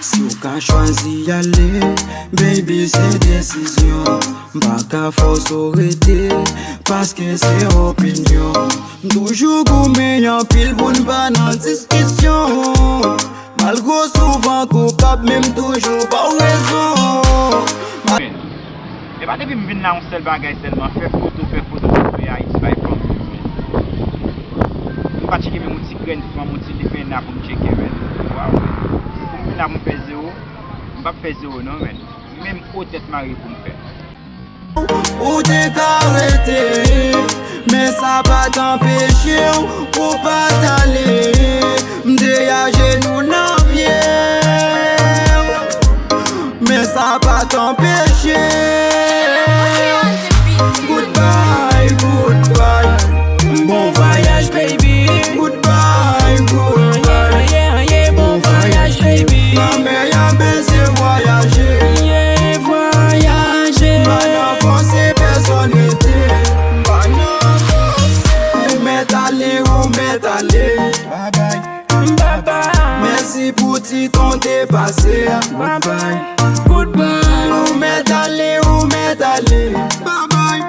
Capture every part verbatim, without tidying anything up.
Si w ka chwazi ale, baby, se desizyon. M pa ka fòse w rete, paske se opinyon. M toujou goumen anpil pou n pa nan diskisyon. Malgre w souvan koupab, men m toujou ba w rezon. E pa depi m vin la yon sèl bagay sèlman, fè foto, fè foto, fè foto, Ayiti bay fanm. M pa tcheke menm yon ti grenn fanm, yon ti lipena pou m tcheke, men. Waw, men. Pou m vin la pou m fè zewo, m p ap fè zewo non, men. Menm otèt mare pou m fè. Ou te ka rete, men sa pa t anpeche w pou pa t ale. M te ajenou nan pye w, men sa pa t anpeche. Goodbye, goodbye. Bon vwayaj, baby. Goodbye, goodbye. Bon vwayaj, baby. Lanmè a bese vwayaje. Vwayaje. Pa nan fòse pèsòn rete. Pa nan fòse. Ou mèt ale, ou mèt ale. Bye bye. Bye bye. Mèsi pou ti tan te pase a. Bye bye. Goodbye. Ou mèt ale, ou mèt ale. Bye bye.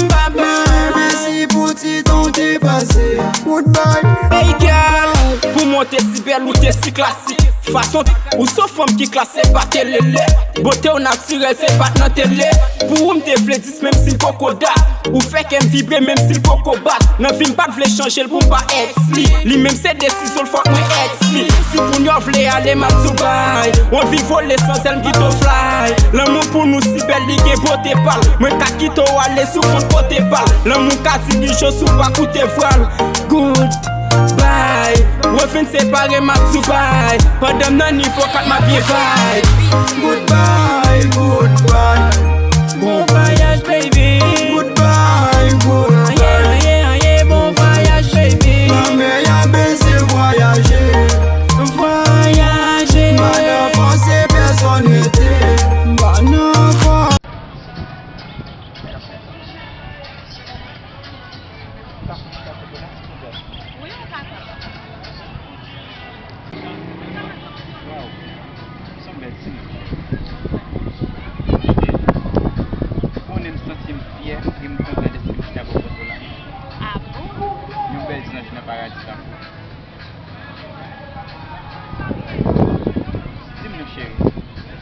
Bye bye. Mèsi pou ti tan te pase a. Goodbye. Hey girl, pou mwen w te si bèl, ou te si klasik. Fason ou se yon fanm ki klase pa telele. Bote w natirèl, se pa t nan tele. Pou ou m te vle dis, menm si l poko dat. Ou fè kè m vibre, menm si l poko bat. Nan vi m pa t vle chanje l pou m pa ex li. Li menm se desizyon l, fòk mwen ex li. Si pou n yo vle ale, m ap di w bay. W anvi vole san zèl, m kite w fly. Lanmou pou nou si bèl, li gen bote pa l. Mwen ka kite w ale si w konn kote pa l. Lanmou ka dirije w si w pa koute vwa l. Goodbye. W vin separe m ak Dubai. Pandan m nan nivo kat m ap byen vibe. Goodbye, goodbye. Bon vwayaj, baby. Goodbye, goodbye. Aye, aye, aye, bon vwayaj, baby. Lanmè a bese vwayaje. Vwayaje. Pa nan fòse pèsòn rete. Pa nan fòse. Wi, ou ka fè. Waw, se yon bèl timoun. Konnen m santi m fyè e m kontan dèske m chita bò kote w la. A bon? Yon bèl zanj nan paradi tankou w. Di m non, cheri,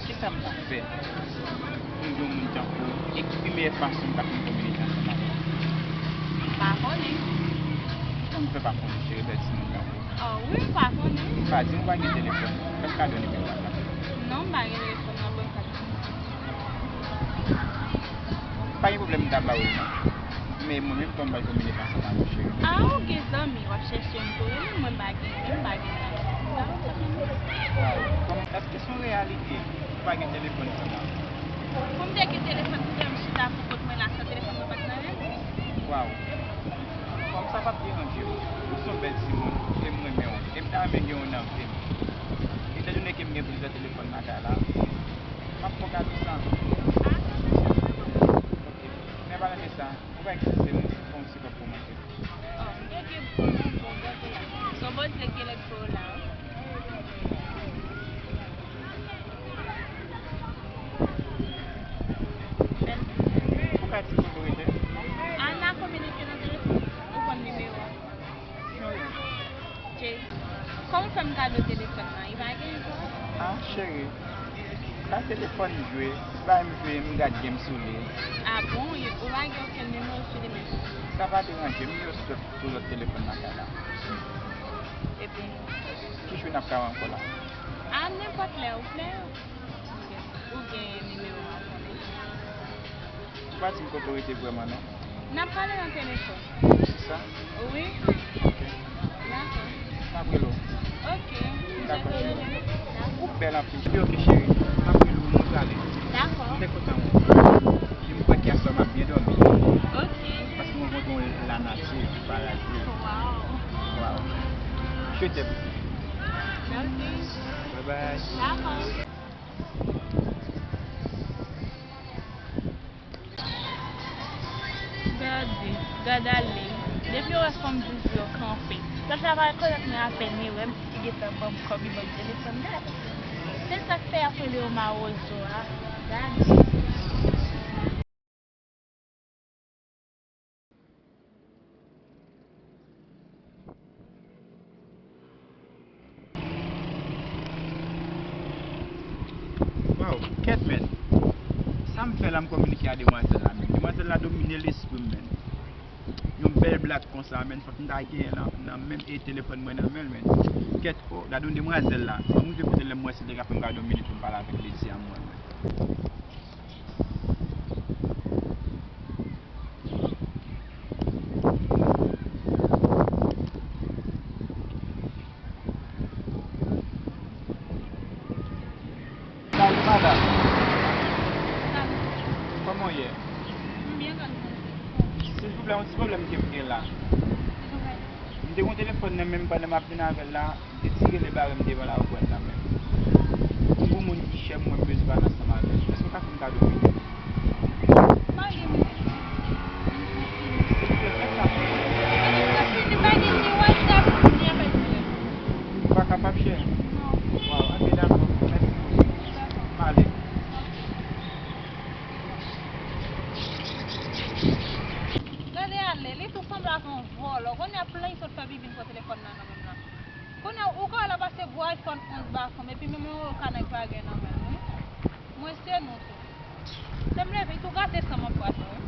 kisa m ta fè pou m gen yon moun tankou w? E ki pi meyè fason m ta konn kominike ansanm avè w? M pa konnen. Kòman w fè pa konnen, cheri, bèl timoun tankou w? Ah wi, m pa konnen. Pa di m ou pa gen telefòn. Fè m kado nimewo a. Non, m pa gen telefòn nan, ban m sa. Pa gen pwoblèm, m ta ba w li non. Men mwen menm, kòman m pral kominike ansanm avè w, cheri? Ah, ou gen zanmi, w ap chèche m tou wi, mwen m pa gen, m pa gen zanmi. Waw, kòman, èske se yon reyalite ou pa gen telefòn sèlman? Pou m te gen telefòn, poutèt m chita pou kont mwen la, san telefòn mwen pa t nan men m. Waw, kòm sa p ap deranje w, ou se yon bèl timoun, e m renmen w, e m ta renmen gen w nan vi m. Etandone ke m gen plizyè telefòn lakay la, m ap fè w kado sa. Ah, sa se sa. Ok, men pa nan men sa, ou pa eskize m, fè yon ti kòb pou mwen, cheri. Oh, m gen, gen, bon, bon, bon, bon, se yon bon nèg ki lèd pou w la, wi. Ou ka di m kote w rete? Ann a kominike nan telefòn, ou konn nimewo a. Jay, kòman w fè m kado telefòn nan? Li pa gen zò? Ah, cheri, sa telefòn jwe, se pa m jwe, m gad game sou li. Ah bon? Ou pa gen okenn nimewo sou li menm? Sa pa deranje m, m gen sou lòt, sou lòt telefòn lakay la. Epi? Ki jou n ap ka wè ankò la? A nenpòt lè ou vle. Ou gen nimewo a, ou konnen. Ou pa di m kote w rete vrèman, non. N ap pale nan telefòn. Se sa? Wi. Ok. Dakò. M ap rele w. Ok. Dakò, cheri. Ou bèl anpil. Ok, cheri. M ap rele w, mwen prale. Dakò. M te kontan wè w. Epi m kwè ke aswè m ap byen dòmi. Ok. Paske mwen kontan w lanati, paradi. Waw. Waw. Je t'aime. Ok. Bye bye. Dakò. Gade, gade ale. Depi yo wè fanm douz yo kanpe. Lòt la pa rekonèt mwen apèn, li wè m, li gentan ban m kòb, li ban m telefòn. Gade. Se sa k fè y ap rele yo mawozo a. Gade. Waw, kèt, men. Sa m fè la, m kominike a demwazèl la, men. Demwazèl la domine lespri m, men. Yon bèl blag konsa, men, fòk m ta genyen nan, nan menm e telefòn mwen nan men l, men. Kèt, o, gade yon demwazèl la. Ban m rive kote l, lè m wè si l te ka fè m gade yon minit pou m pale avèk ledi a mwen, men. Salut, madame. Salut. Kòman w ye? M byen, gad mwen. Silvouplè, yon ti pwoblèm ke m gen la. Silvouplè. M te gen yon telefòn nan men m pandan m ap vin avè l la, m te tire li bare m devan lawòt la menm. M gon moun ki chè m, mwen m bezwen pale ansanm avè l. Èske w ka fè m kado minit? Pa gen minit. Silvouplè, fè sa pou mwen. Minit la fini, pa gen ni WhatsApp, ni apèl dirèk. Ou pa kapab, chè? Non. Waw, anben dakò, mèsi pou li. Dakò. M ale. Gade ale, li tou sanble ak yon vòlò. Kounye a plan sot fè vin pran telefòn nan nan men m la. Kounye a ou ka wè l ap pase gwo iPhone onz ba fanm, epi menm yon ka nèg pa gen nan men l, wi. Mwen se nou tou. Lè m leve, li tou gate san m ap pase, wi.